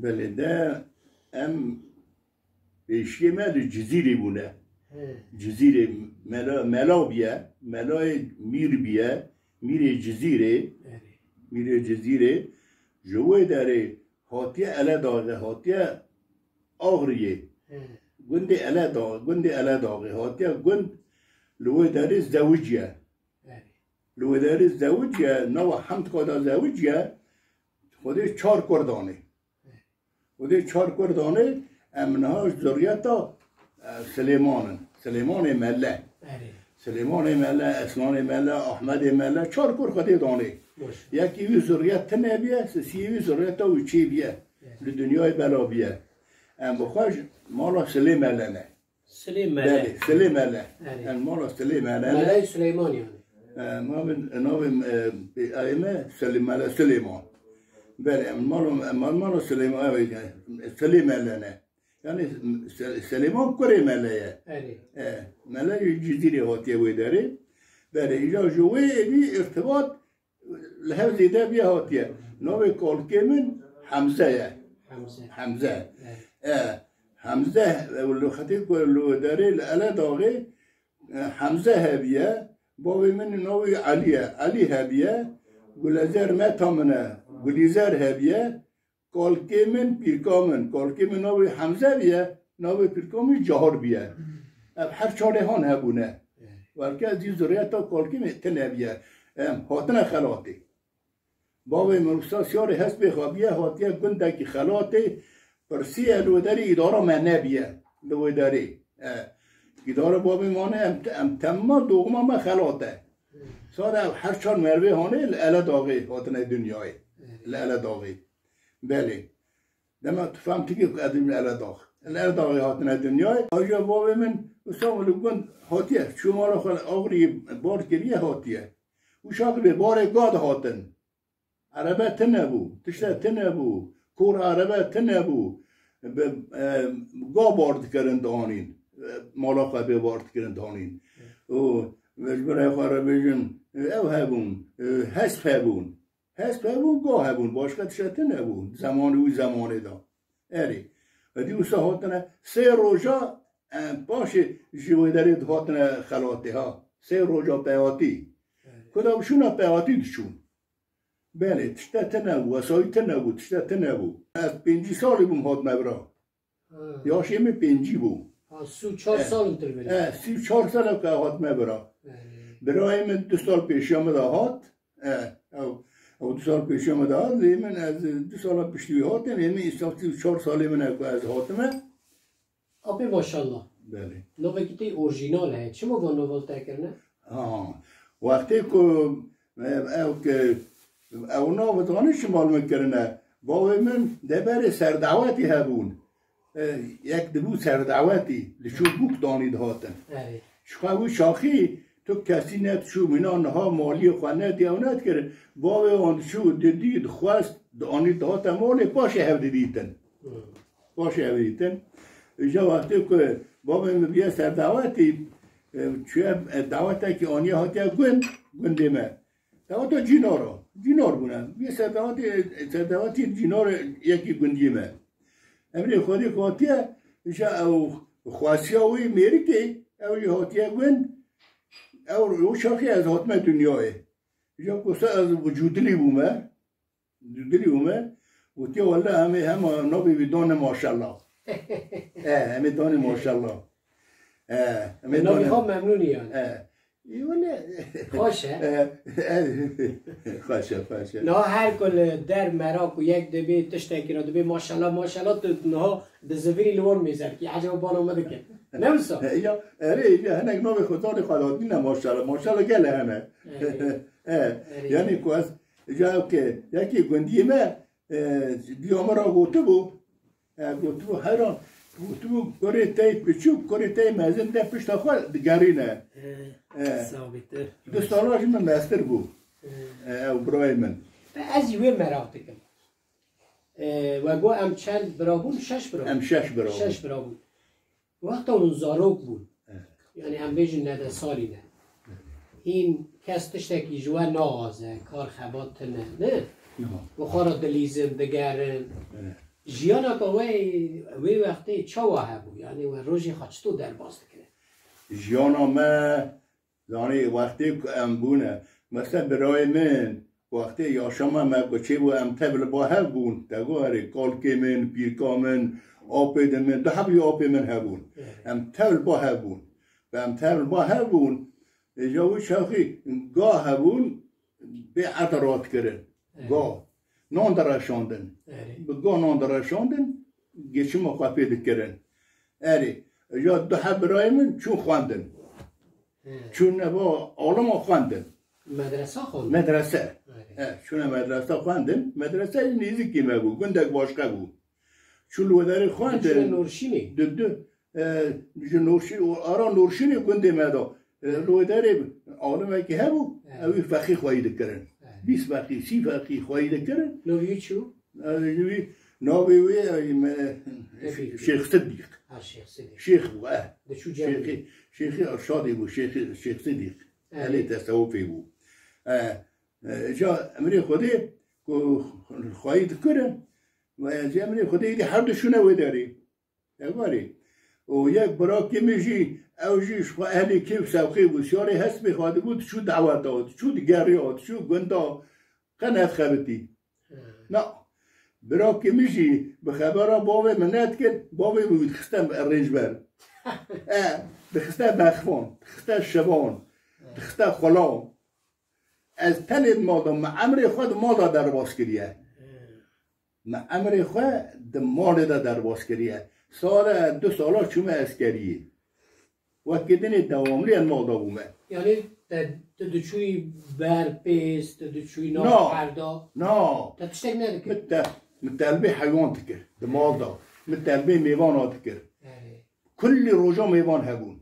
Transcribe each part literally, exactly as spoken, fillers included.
Belê de em pêşiyê me li Cizîrê bûne. He. Cizîrê mela, mela bûye, melayê mîr bûye, mîrê Cizîrê, Belê. mîrê Cizîrê ji wê derê hatiye Eledaxê, hatiye Axriyê. He. Gundê Eleda-, gundê Eledaxê hatiye gund li wê derê zewiciye. Belê. Li wê derê zewiciye, nava Hemdka de zewiciye, Xwedê çar kur danê. Xwedê çar kur danê, em niha ji zuriyeta, e, Silêman in. Silêmanê Mele. Erê. Silêmanê Mele, Esmanê Mele, Ahmedê Mele, çar kur Xwedê danê. Baş. Yekî wî zuriyet tine biye, sisiyê wî zuriyeta wî çê biye. Erê. Li dinyayê bela biye. Em bi xwe ji mala Silê Mele ne. Silê Mele. Belê, Silê Mele. Erê. Em mala Silê Mele ne. Meleyê Suleyman yani. E, navê, navê, e, ayê me Silê Mele Silêman. Belê, em mala, em mala Silêman, e, Silê Mele ne. Yani Se-, Silêman kurê Mele ye. Erê. E, Mele yê Cizîrê hatiye wê derê. Belê, îca ji wê êdî irtibat li hev zêde bîye hatiye. Navê kalkê min Hemze ye. Hemze. Hemze. Evet. E, Hemze, e, li xetê ku li derê li Eledaxê, e, Hemze hebiye. Bavê min navê Elî ye. Elî hebiye. Gulezer meta min e. Gulîzer hebiye. Kalkê min, pîrka min, kalkê min navê Hemze biye, navê pîrka min Cahar biye. Ev her çarê han hebûne. Belke ez jî zuriyeta kalkê min tune biye. Em hatine xelatê. Bavê min wisa siyarê hespê xwe biye, hatiye gundekî xelatê, pirsiye li wê derê îdara me nebiye, li wê derê. E, îdara bavê mane em, em temma doğma me xelat e. Sade ev her çar mervê hanê li Eledaxê hatine dinyayê. Li Eledaxê. Belê. Dema tu fem dikî ku ez li Eledax. Li Eledaxê hatine dinyayê. Aja bavê min wisa li gund hatiye. Çû mala xwe li Axriyê bar kiriye hatiye. Û şaxî bê barê ga dihatin. Erebe tune bû. Tişte tune bû. Kor erebe tune bû. Bi, e, ga bar dikirin dianîn. E, mala xwe bê bar dikirin dianîn. Û ji ber xwe re bêjin, e, ew hebûn, e, hesp hebûn. Hesp hebûn, ga hebûn, başqa tişt hebûn. Zemanê wî zemanê de. Erê. Edî wisa hatine sê roja, em, paşê ji wê derê dihatine xelatê ha. Sê roja peyatî. Erê. Ku da şûna peyatî diçûn. Belê, tişte tine bû, wesayî tine bû, tişte tine bû. Ez pêncî salî bûm hatime bira. Ha. Yaşê min pêncî bû. Ha, sî û çar Eh. sal in tu li vir. Eh, sî û çar sal e ku hatime bira. Erê. Birayê min du sal pêşiya min de hat. Eh, ew, ew du sal pêşiya min de hat. Lê min ez du sala piştî wî hatim. Lê min îsal sî û çar salê min e ku ez hatime. Apê maşallah. Belê. Navekî te orjînal heye. Çima van nava te kirine? Ha. Wextê ku, e, ew ke, ew nav zanî çima li min kirine. Bavê min deverê serdawetî hebûn. E, yek dibû serdawetî, li çû bûk danî dihatin. Erê. Ji xwe wî şaxî tu kesî nediçû, mîna niha maliyê xwe nediya û nedikir. Bavê wan diçû, didî, dixwest, dianî dihate malê, paşê hev didîtin. Hı. Paşê hev didîtin. Îja wextê ku bavê min biye serdawetî, e, çûye, e, dawetekî aniye hatiye gund, gundê me. Daweta cînara, cînar bûne. Biye serdawetî, serdawetî cînar yekî gundiyê me. Emrê Xwedê ku hatiye, îja ew xwesiya wî mêrikê, ew jî hatiye gund, ew, ew şaxê ez hatime dinyayê. Îja ku se ez cûdilî bûme, cûdilî bûme, gotiye, wele em ê hema navê wî dane maşallah. E, em ê dane maşallah. E, em ê Navê dane xwe memnûnî yani. E, Wele Xweş e. E, e, xweş e, xweş e. Niha her ku li der merak û yek dibê tiştekî re dibê maşallah, maşallah, tu niha dizivirî li wan mêze bikî. Ecaba bana me dikin. Ne wisa? E, ya, erê, ya, hinek navê xwe zanê xwe hatî ne maşallah. Maşallah gele hene. Erê. E, Erê. Yani ku ez, ca ke, yekî gundiyê me, e, diya min re gotibû, E, gotibû, heyran, gotibû, kurê te yê piçûk, kurê te yê mezin de pişta xwe digerîne. He, E, sabit e. Du sala ji min mestir bû. He. E, ew birayê min. Be ez jî wê meraq dikim. E, we got em çend bira bûn? Şeş bira bûn. Em şeş bira bûn. Şeş bira bûn. Wexta hûn zarok bûn, Evet. yani em bêjin nede salî de. Hîn kes tiştekî ji we naxwaze, kar xebat tune, ne? Niha. Bi xwe re dilîzin, digerin. Evet. Jiyana ka we wê wextê çawa hebû? Yanî we rojê xwe çito derbas dikire? Jiyana me, zanî, wextê ku em bûne, mesela birayê min, wextê yaşama me ku çêbû, em tev li ba hev bûn, te got erê, kalkê min, pîrka min, apê di min, du hebî apê min hebûn. Evet. Em tev li ba hev bûn. Ve em tev li ba hev bûn, êja wî çaxî ga hebûn, bê erd re dikirin. Evet. Ga. Nan direşandin. Erê. Bi ga nan direşandin, geçima xwe pê dikirin. Erê. Ja du heb birayê min çûn xwendin. He. Çûn neva alima xwendin. Medresa xwendin? Medrese. Erê. E, çûne medresa xwendin. Medrese nêzîkî me bû. Gundek başqe bû. Çû li wê derê xwendin. Diçûne Norşînê? Di, di, e, ji Norşî-, û ara Norşînê gundê me de. E, li wê derê alimekî hebû, Evet. ew ê feqî xweyî dikirin. Evet. Bîst feqî, sî feqî xweyî dikirin. Navê wî çi bû? E, wî, navê wê, e, me, Tevfîk. Şêx Sidîq. Ha, Şêx Sidîq. Şêx bû, e. Diçû cem Şêxî, Şêxî Erşadê bû, Şêxî, Şêx Sidîq. Evet. Ehlê tesewufê bû. E, e, ca emrê Xwedê ku xweyî dikirin, ve ez emrê Xwedê dî her du şûne wê derê. Evarê. Û yek birakê min jî, ew jî ji xwe ehlê kêf sewqê bû. Siyarê hespê xwe dibû, diçû daweta, diçû digeriya, diçû gunda, qe nedixebitî. He. Na. Birakê min jî bi xebera bavê min nedikir, bavê min wî dixiste rêncber. E, dixiste mexvan, dixiste şivan, He. dixiste xulam. Ez tenê di mal de, me emrê xwe di mal de derbas kiriye. Hmm. Me emrê xwe di malê de derbas kiriye. Sala du sala çûme eskeriyê. Wekî dinê dewamlî ez mal de bûme. Yanî te, tu diçûyî ber pês, tu diçûyî nav Na. herda? Na. Te tiştek nedikir? Min te-, min telbê heywan dikir di mal de. Min telbê mêvana dikir. Erê. Kullî roja mêvan hebûn.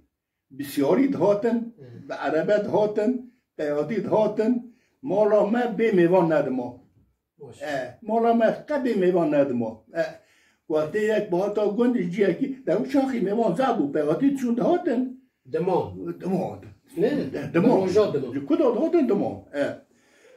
Bi siyarî dihatin, Hı. bi erebe dihatin, peyatî dihatin, mala me bê mêvan nedima. Baş. E, mala me qe bê mêvan nedima. E, wextê yek bihata gund ji ciyekî, de ew çaxî mêvan zaf bû, peyatî diçûn dihatin. Diman. Diman. Ne? De, Bi diman. roja diman. Ji ku de dihatin diman. E.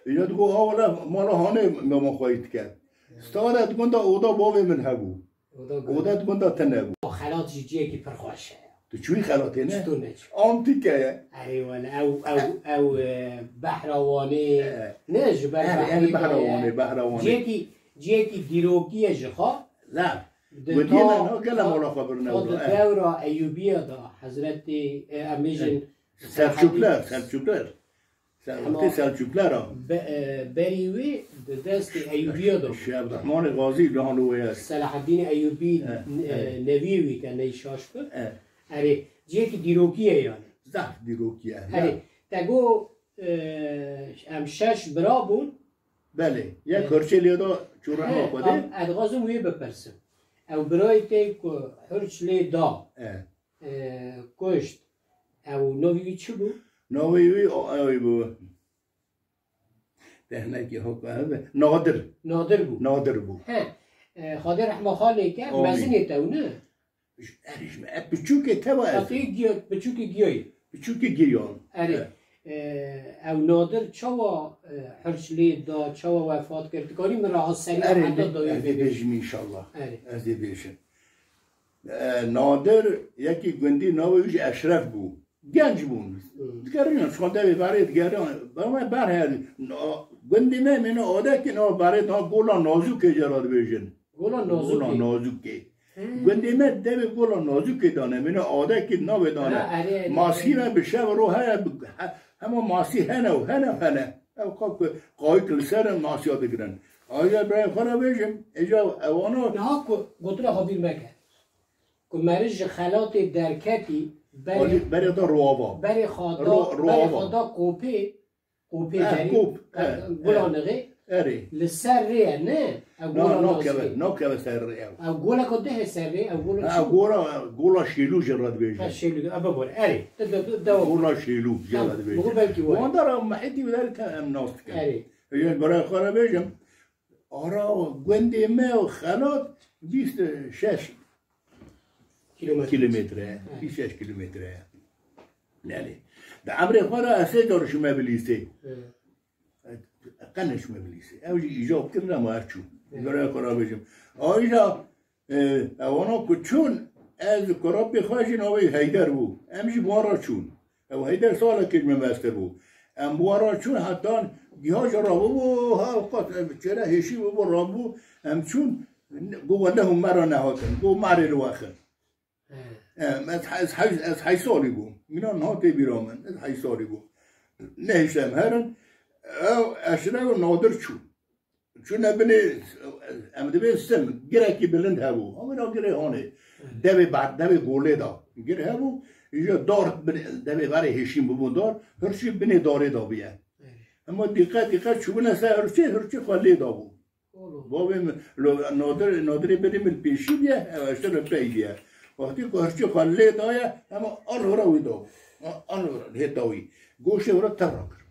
Îne digot, ha wele mala hanê mêvan xweyî dike. Hı. Stade digon de oda bavê min hebû. Oda gund. Oda di gunda tune bû. Xelat jî ciyekî pir xweş e. Tu çûyî xelatê ne? Çito neçû? Antîke ye. Erê wele, ew, ew, ew, e, behra Wanê, E. ne, ji ber Erê, erê, behrê behra de ye. Wanê, behra Wanê. Ciyekî, ciyekî dîrokî ye ji xwe. Zaf. Di Gotiyê ta, me, no, gela ta, mala xwe birine ta wilo, di e. dewra Eyûbiya de, Hezretî, e, em bêjin, E. Selçukler, Selçukler. Sen Ama wextê Selçukler a. be-, e, berî wî di destê Eyûbiya de bû. Şêx Ebdurehmanê Gazî li halo wê ye. Selahaddînê Eyûbî, E, e, e. neviyê wî ke ney şaş bi. E. Erê, cihekî dîrokî ye yanî. Zaf dîrokî ye. Erê, Ya. te got, e, em şeş bira bûn. Belê. Yek E. hirçê lê da çû rehma He, Xwedê. em, ez dixwazim wê bipirsim. Ew birayê te ku hirç lê da. E. e, kuşt. Ew navê wî çi bû? Navê wî o-, ew bû. Tehnekî hok-, Nadir. Nadir bû. Nadir bû. He. E, Xwedê rehma xalê ke, Amîn. mezinê tew ne? Erê ji me, e, piçûkê tewa ez. Hatî giya-, piçûkê giyayê. Piçûkê giyan. Erê. E. E, ew Nadir çawa, e, hirç lê da, çawa wefat kir? Dikarî min re ha serî Erê, heta dawî ez ê bêjim. bêjim înşallah. Erê. Ez ê bêjim. E, Nadir, yekî gundî navê wî jî Eşref bû. Genc bûn. Hmm. Digerîn, şan devê berê digerin. Berê ber her. Na-, gundî me mîne adekî nav berê da Gola Nazûkê jê re dibêjin. Gola Nazûkê. Gola Nazûkê. Hmm. Gundî me devê Gola Nazûkê dane, mîne adekî navê dane. Ha, erê, erê, Masî erê. me bi şev ro heye, bi, he, hema masî hene û hene û hene. Ew ka ku qayik li ser in, masiya digirin. Aja birayê xwe re bêjim, êja ewana Niha ku gotina xwe bîr meke. Ku meriv ji xelatê derketî, berê, Alî, berê da roava. berê xwe da, Ro-, berê roava. xwe da kopê, kopê Eh, derî, kop, eh, eh, gulanixê, Erê. li ser rê ye, ne? Ew Na, gulan nakeve, nazikê. nakeve ser rê ew. Ew goleka dihê ser rê, ew gola Ha, çi? gora, gola Şêlû jê re dibêje. Ha, Şêlû, e, bibore, erê. De, de, de, devam. Gola Şêlû jê Tamam, re dibêje. bu belkî were. Wanda ra mehîtî wê derê te em nas dikin. Erê. Ê, ez birayê xwe re bêjim, Ara gundê me û xelat bîst û şeş Kilometre. kilometre ye, Evet. bîst û şeş kilometre ye. Belê. Di emrê xwe de ez sê car çûme Bilîsê. Evet. Qe neçûme Bilîsê. Ew jî îcab kirin ama ez çûm. Gure xwe ra bêjim. Ayja, e, ewana ku çûn, ez kurapê xwe jî navê Heyder bû. Em jî bi wan re çûn. Ew Heyder salekê ji min meztir bû. Em bi wan re çûn, heta giha jî rabûbû, ha, qas, em çêre hêşî bûbû, rabû, em çûn, got, "Wele hûn me re nehatin." Got, "Me rê li we xin." He. Em, ez, ez, hej-, ez heyş salî bûm. Mîna niha tê bîra min. Ez heyş salî bûm. Nehiştem herin. Ew Eşref û Nadir çûn. Çûne binê, em dibên sim, girekî bilind hebû. Amina girê hanê. Devê ber-, devê golê da. Gir hebû, îja dar binê, devê berê hêşîn bûbû dar, hirçî binê darê da bûye. Hema dîqet, dîqet çûbûne ser hirçê, hirçê xwe lê dabû. Bavê min, lo, Nadir, Nadirê binê min pêşî bûye, ew Eşref pey bûye. Wextî ku hirçê xwe lê daye, hema al hora wî dabû. Al hora, hê dawî. Goşê hora tevra kir.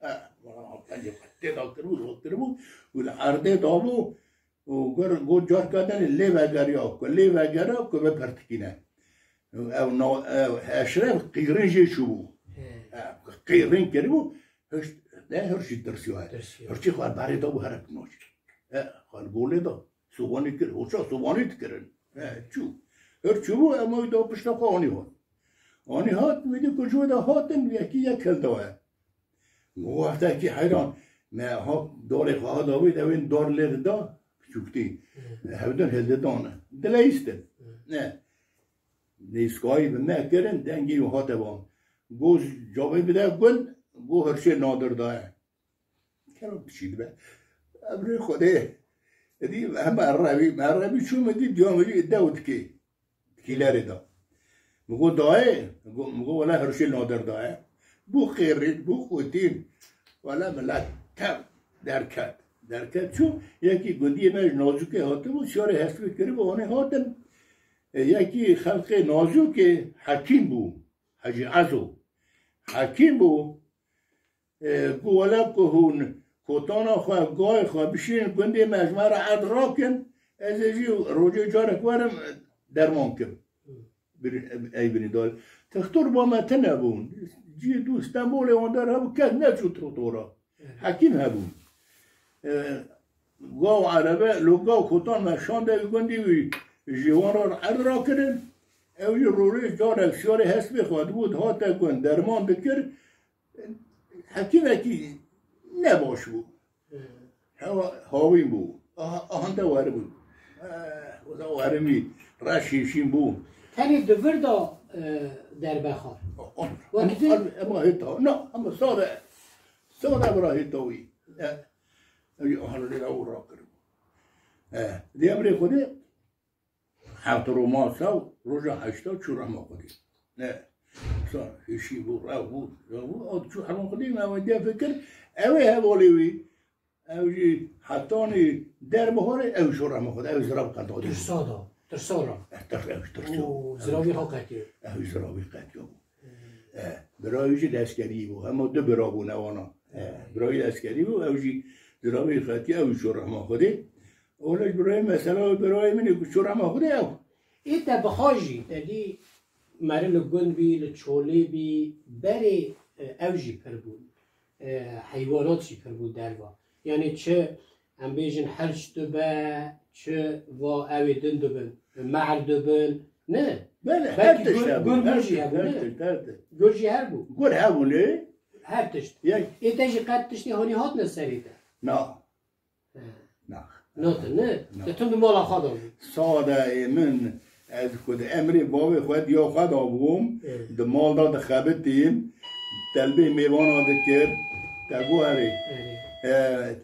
E, tê da kiribû, da kiribû, û li erdê dabû, û gur, got carka din lê vegeriya, ku lê vegeriya, ku bipirtikîne. Ew na-, ew Eşref qîrin jê çûbû. He. E, qîrin kiribû, hiş-, ne hirçî tirsiya. Tirsiya. Hirçî xwe berê dabû here pinoç. E, xwe li golê da, sobanî kir, hoça sobanî dikirin. E, çû. Hir çûbû, em wî da pişta xwe anî hat. Anî hat, wî dî ku ji wê de hatin, yekî yek hildaye. Wextekî heyran, me ha dorê xwe ha dawî de wên dor lê dida, piçûktî. Hevdin hildidane. Dileyistin. Ne. Nêskayî bi me kirin, dengê wî hate van. Goz cavê bide gund, go hirçê Nadir daye. Kero piçî dibe. Emrê Xwedê. Edî hema revî, me revî çû min dî, diya min jî dew dikê. Kîlerê da. Min got, "Dayê," min got, min got, "Wele hirçê Nadir daye." Bû qêrîn, bû qutîn. Wele milet tev derket. Derket çû, yekî gundiyê me ji Nazûkê hatibû, siyarê hespê kiribû, anê hatin. E, yekî xelqê Nazûkê Hekîm bû. Hecî Ezo. Hekîm bû. E, ku wele ku hûn kotana xwe, gayê xwe bişînin gundê me, ji me re erd rakin, ez ê jî rojê carek werim, e, derman kim. Bir, ey binî dal. Textor ba me tine bûn. Cî dû Stenbolê wan der hebû, kes neçû totora. Hekîm hebûn. E, gaw erebe, lo gaw kotan me şande wî gundî wî ji wan re erd rakirin. Ew jî rojê carek siyarê hespê xwe dibû, dihate gund, derman dikir. Hekîmekî nebaş bû. Hewa, hawîn bû. Aha, ahande weribû. Eh, o da werimî, reş hêşîn bû. Tenê di vir de, e, derbe xwar. Wekî din ema hêta. Na, ema sade, sade bira hêta wî. Eh, ew jî ahane lê ew rakiribû. Eh, di emrê Xwedê, Heft Roma saw, roja heşta çû rehma Xwedê. Ne. Sa hişî bû, rew bû, rew bû, ew çû rehma Xwedê, me wendiya fikir, ew ê hevalê wî, ew jî hetanî der bihorê, ew çû rehma Xwedê, ew zirav qet dadî. Tirsa da, tirsa ra. Eh, tir-, ew tirsa. O, ziravî ha qetiyo. Ew ziravî qetiyo bû. Eh, birayê jî leskerî bû. Hema du bira bûne wana. Eh, birayê leskerî bû, ew jî ziravê xetî, ew jî çû rehma Xwedê. Ola ji birayê mesela birayê min ê ku çû rehma Xwedê ew. Ê te bixa jî, te dî meri li gund bî, li çolê bî, berê, e, ew jî pir bûn. E, heywanat jî pir bûn derva. Yanî çi Em bêjin helç dibe, çi va ew ê din dibin, mehl dibin. Ne? Belê, her Belkî tişt gur, hebû, gur, gur her jî tişt, hebû, her ne? tişt, her tişt. Gur hebû, ne? Her tişt. Yek. Ê te jî qet tiştê hanî hatine serê te? Na. He. Na. Natin, ne? Na. Te tim bi mala xwe da bû. Sade ê min, ez ku di emrê bavê xwe diya xwe da bûm, Evet. di mal da dixebitîm, telbê mêvana dikir, te got erê. Evet. E,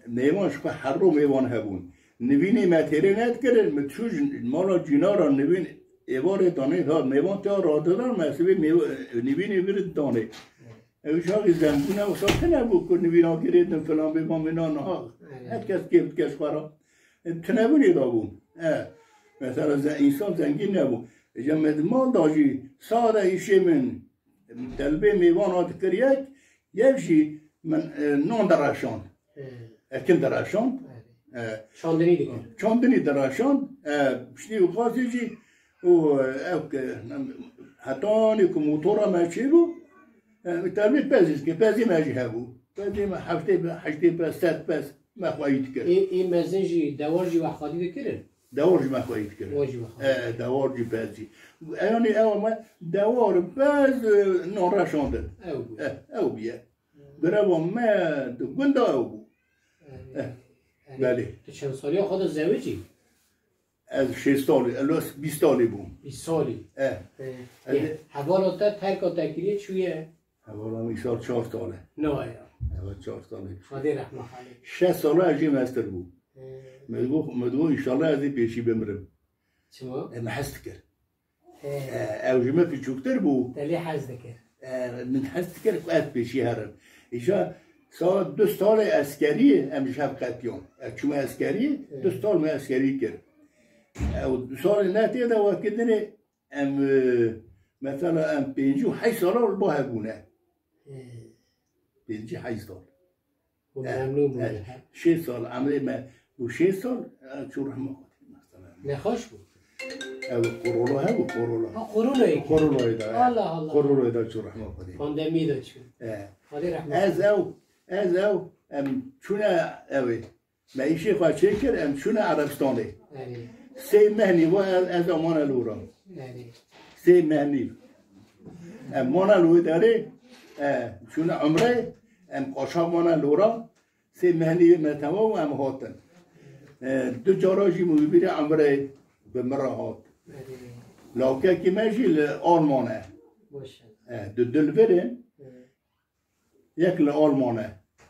mêvan ji xwe herro mêvan hebûn. Nivînê me têrê nedikirin, min çû ji mala cînara nivîn êvarê danê, ha, mêvan te radidan, me sibê mêv-, nivînê vir danê. Ew çaxî zengûn e, wisa tune bû ku nivîna girêdin filan bê, ma mîna niha. Her kes kêf dike ji xwe re. E, tunebûnê de bû. E, mesela ze-, însan zengîn nebû. Îja me di mal da jî sade îşê min, telbê mêvan hat dikir yek, yev jî min, e, nan direşand. He. Ekin direşand. He. E, Çandinî dikir. Çandinî direşand. E, piştî û qasî jî û, e, ev ke, hetanî ku motora me çêbû, e, telbê pez jî dikir. Pezê me jî hebû. Pezê me heftê pe-, heştê pez, sed pez. me xweyî dikir. Ê, ê mezin jî, dewar jî we xwedî dikirin? Dewar jî me xweyî dikirin. Dewar jî we xwedî E, dewar jî pez jî. Eyanî ew me dewar pez, e, non reşandin. Ew bû. E, ew bûye. Greva me di gunda ew bû. Erê, Eh, erê. Belê. Tu çend saliya xwe de zewicî? Ez şêst salî, ez bîst salî bûm. Bîst salî. Eh. Eh, Ez eh, hevala te terka te kiriye çûye? Hevala min îsal çar sal e. Na ya. Heval çar sal e. Xwedê rehma xalê. Şeş sala ez jê mestir bû. Eh. Me digot, me digot, înşallah ez ê pêşî bimirim. Çima? E, me hez dikir. He. E, ew ji min piçûktir bû. Te lê hez dikir. E, min hez dikir ku ez pêşî herim. Îja saet du salê eskerî em ji hev qetiyan. Ez çûme eskerî, He. du sal me eskerî kir. Ew du salê ne tê de wekî dinê em, e, mesela em pêncî û heşt sala li ba hev bûne. He. Pêncî heşt sal. Hûn Eh, memnûn bûne, eh, he? Şêst sal, emrê me bû şêst sal, eh, çû rehma Xwedê, mesela. Nexweş bû? Ew Corolla hebû, Corolla. Ha, Corolla yê. Corolla yê da, eh. Allah Allah. Corolla yê da çû rehma Xwedê. Pandemî de çû. Eh. Xwedê rehmet Ez bike. ew, ez ew, em çûne ew ê. Me îşê xwe çêkir, em çûne Erebistanê. Erê. Sê meh nî va ez, ez amane li wira. Erê. Sê meh nî. Em mana li wê derê, e, çûne umrê, em qaşa mana li wira. Sê meh nî me temam û em hatin. E, du cara jî min wî bîrê umrê bi min re hat. Erê. Lawkekî me jî li Alman e. Maşallah. E, du dil vir in. Erê. Yek li Alman e,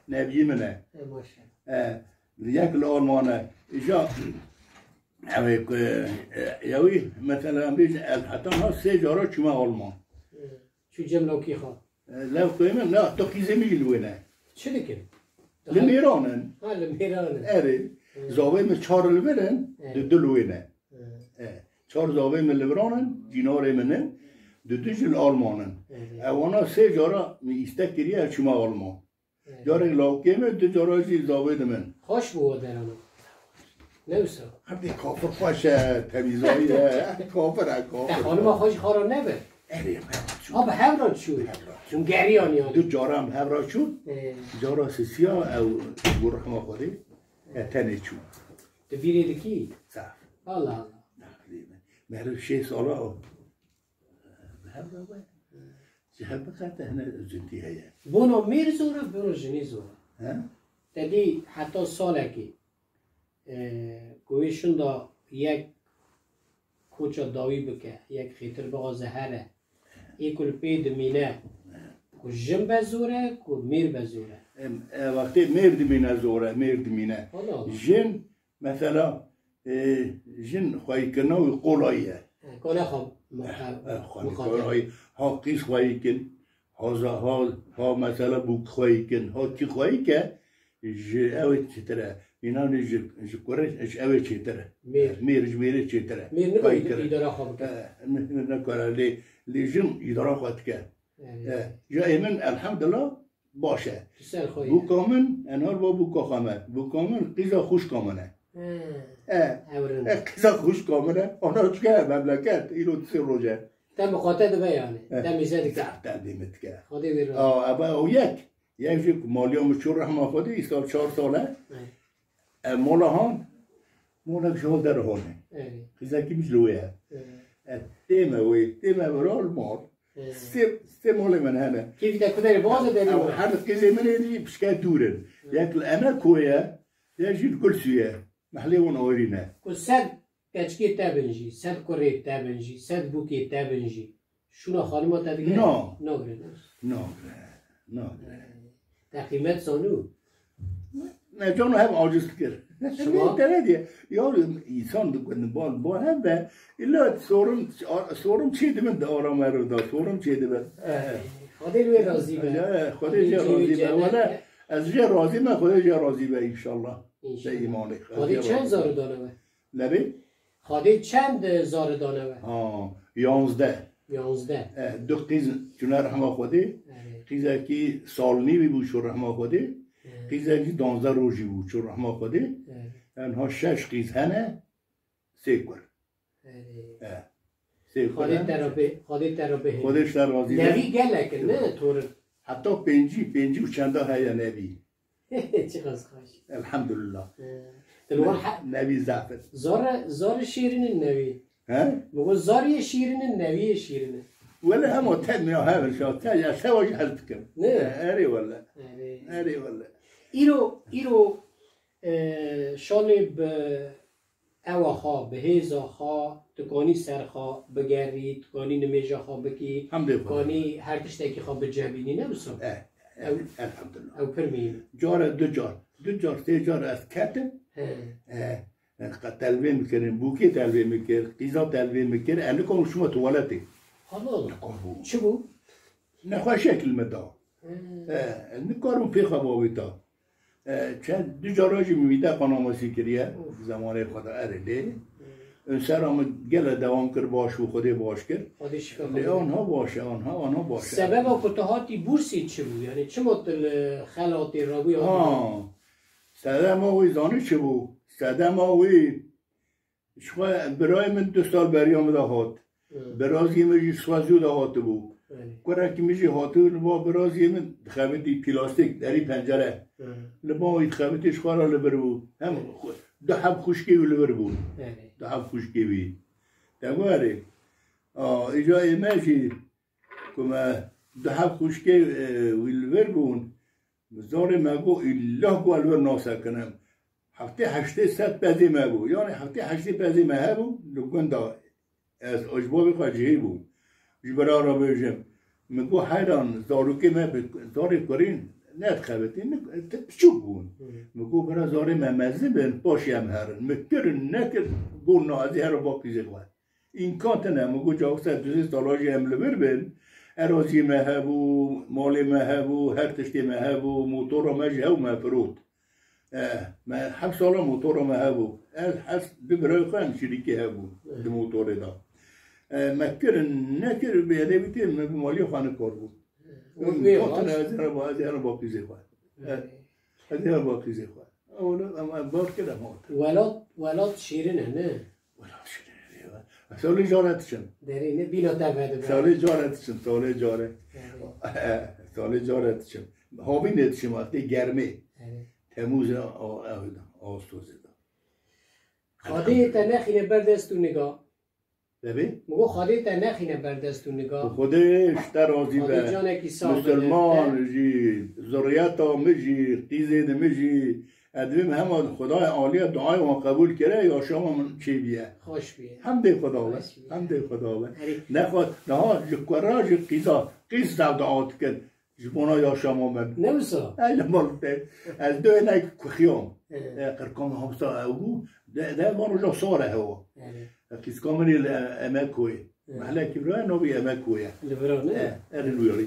neviyê min e. E, maşallah. E, yek li Alman e. Îja, ew ê ku, e, yewî, mesela, em bêjin, ez heta niha sê cara çûme Alman. E, çû cem lawkî xwe. E, lewkê min, na, tu qîzê min jî li wê ne. Çi dikin? Li mêran in. Ha, li mêran in. Erê. E. Zavê min çar li vir in, E. du, du li wê ne. E, çar zavê min li viran in, cînarê min in, dudu jî li Alman in. E, wana sê cara min îstek kiriye, ez çûme Alman. E. Carek lawkê min, du cara jî zavê di min. Xweş bû we derana. Ne wisa? Herdê kafir xweş e, temîzayî e, kafir e, kafir. Te xanima xwe jî xwe re nebe? Erê, em hev re çûn. Ha, bi hev re çûn. Bi hev re çûn. Hûn geriyan yani. Du cara em hev re çûn. E. Cara sisiya, ew, bû rehma Xwedê, e, tenê çûn. Tu bîrê dikî? Zaf. Allah Allah. Nexlî me. Meriv şêst sala o. Bi hev re be. Ji hev biqete hene cintî heye. Bona mêr zor e, bona jinî zor e. He? Te dî heta salekê, e, ku wê şinda yek koça dawî bike, yek xêtir bixwaze here. Ê ku li pê dimîne, ku jin be zor e, ku mêr be zor e. Em, e, wextê mêr dimîne zor e, mêr dimîne. Allah Allah. Jin, mesela, e, jin xweyîkirina wî qolayî ye. E, kole xwe muqe-, E, xwe muqate. Qolayî. Ha qîz xweyîkin, ha za-, ha, ha mesela bûk xweyîkin, ha kî xweyîke, ji ew ê çêtir e. Mînanê ji, ji kurê, ji ew ê çêtir e. Mêr. Mêr ji mêrê çêtir e. Mêr nikare Xweyî kir. îdara xwe bike. E, ne, ne, nikare. Lê, lê jin îdara xwe dike. Evet. E, ya ê min, elhamdulillah, baş e. Tu ser xwe ye. Bûka min, enhar va bûka xwe me. Bûka min, qîza xwişka min e. He. E, Ewrin. E, qîza xwişka min e. Ana çike memleket, îro du sê roj e. Te miqate dibe yani. E. Te mîze dike. Zaf te dême dike. Xwedê wê razî. A, ebe o yek. Yek jî ku maliya min çû rehma Xwedê, îsal çar sal e. Evet. E, mola han, mola ji hol derhone. Evet. Qîzekî min ji li wê ye. Evet. E, tême wê, tême viral mal. Evet. Sê, sê malê min hene. Kêfî te ku derê baze derê Ew were. Her qîzê min ê dî pişke dûr in. Evet. Yek li Emekoyê ye, yek jî li Gulsû ye. Mehlê wan ayrî ne. Ku sed keçikê te bin jî, sed kurê te bin jî, sed bûkê te bin jî. Şûna xanima te digire? Na. Nagire, ne? Nagire. Nagire. Te qîmet zanû? Ne, cano hem aciz dikir. Şima? Te ne diye? Ya, însan di gund bal, bal hem be, illa sorum, sorum çê dibin de ara meriv da, sorum çê dibin. Xwedê li wê razî be. Ya, Xwedê jê razî be. Wele, ez jê razî me, Xwedê jê razî be înşallah. Înşallah. Te îmanê. Xwedê çend zarû dane we? Nebê? Xwedê çend, e, zarê dane we? Ha, yanzdeh. Yanzdeh. E, du qîz çûne rehma Xwedê. Evet. Qîzekî sal nîvî bû çû rehma Xwedê. Evet. Qîzekî danzdeh rojî bû çû rehma Xwedê. Evet. Enha şeş qîz hene, sê kur. Evet. E, sê kur Xwedê hene. Te re bê-, Xwedê te re bihêle. Xwedê ji te razî be. Nevî gelek in, ne, torî? Heta pêncî, pêncî û çenda heye nevî. Çiqas xweş. Elhamdulillah. Ee, Dilwan Ne- he- Nevî zaf in. Zor, zor şîrin in nevî. He? Bi got zariyê şîrin in, neviyê şîrin in. Wele hema te ne hev şa, te ya şewa jî hez dikim. Ne? Erê wele. Erê. Erê wele. Îro, îro, e, şalê bi ewa xwe, bi hêza xwe, tu kanî ser xwe bigerî, tu kanî nimêja xwe bikî, Hemdê Xwedê. Kanî her tiştekî xwe bicebînî, ne wisa? Eh, eh, Ew, elhamdulillah. Ew pir mîn. Care du car, du car, sê car ez ketim. He. Eh, ez qe telvê min kirin, bûkê telvê min kir, qîza telvê min kir, ez nikarim çima tuwaletê. Allah Allah. Nikarim. Çi bû? Nexweşiyek li min da. He. Eh, ez nikarim pê xwe bavêta. E, çend du cara jî min mîde qanamasî kiriye, Of. Zemanê xwe de erê lê. Û sera min gele dewam kir, baş bû, Xwedê baş kir. Xwedê şifa Lê xwe bide. Anha baş e, anha, anha baş e. Sebeba ku tu hatî Bursî çi bû? Yani çima tu li xelatê rabû ya Ha, sedema wî zanî çi bû? Sedema wî Ji xwe birayê min du sal beriya min de hat. Hı. Biraziyê min jî ji xwe zû de hatibû. Belê. Kurekî min jî hatibû li ba biraziyê min dixebitî plastîk, derî pencere. Hı. Li ba wî dixebitî ji xwe re li vir bû. Hem Belê. xwe-, du heb xwişkê wî li vir bûn. Belê. Du heb xwişkê wî. Te werê. A, îca ê me jî ku me du heb xwişkê, e, wî li vir bûn. Zarê me got, îlla ku ez li vir nasekinim. Heftê heştê sed pezê me bû. Yanî heftê heştê pezê me hebû, li gund de ez ji bo vê xwe cihî bûm. Ji bira re bêjim. Min got, heyran, zarokê me bi zarê kurîn nedixebitîn, tu piçûk bûn. Hı. Min got, bira zarê me mezin bin, paşê em herin. Min kir û nekir, got, na, ez ê herim ba qîzê xwe. Îmkan tine, min got, cawisa du sê sala jî em li vir bin. Eraziyê me hebû, malê me hebû, her tiştê me hebû, motora me jî hew me firot. Eh, me heft sala motora me hebû. Ez hez du birayê xwe em şirîkê hebû di motorê de. Eh, me kirin, nekir, bi yedê bîtê, me bi malê xwe nikarbû. Wê Îmkan tine, ez ê re ba, ez ê re ba qîzê xwe. Eh, ez ê re ba qîzê xwe. Ewle, em, em bar kir, em hat. Welat, welat şîrin e, ne? Wela şirîn e, ya. Salê care diçim. Derî ne bîna te vedibe. Salê care diçim, salê care. Erê. Salê care diçim. Havînê diçim, wextê germê. Erê. Temûzê, a, a, Ağustosê de. Xwedê te nexîne ber dest û niga. Debê? Min got, Xwedê te nexîne ber dest û niga. Xwedê ji te razî be. Xwedê canekî sax bide. Misilman jî, zuriyeta min jî, qîzê di min jî, Ez divêm hema Xwedayê Alî ye duayê wan qebûl kire, yaşama min çêbîye. Xweş bîye. Hemdê Xweda be. Xweş bîye. Hemdê Xweda be. Erê. Nexwe, niha ji kura, ji qîza, qîz zaf dua dikin. Ji bona yaşama min. Ne wisa? Ey li mal te. Ez dê hinek kuxiyam. Evet. E, qirka min hemsa ew bû. De, de van roja sare hewa. Evet. E, qîzka min ê li Emekoyê. Evet. Mehlekî vira navê Emekoye. Li vira ne? E, erê nûyarî.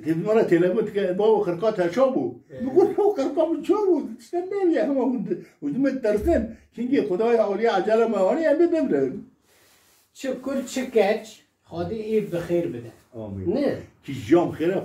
Tevî me re telefon dike, babo, qirka te ça bû? Ee. Min got, "Ho, qirka min ça bû? Tiştek neviye, hema hûn di-, hûn di min tirsin. Hingê Xwedayê Alî ecele me anî, em ê bimrin." Çi kur, çi keç, Xwedê ê bi xêr bide. Amîn. Ne? Kîjan xêr e,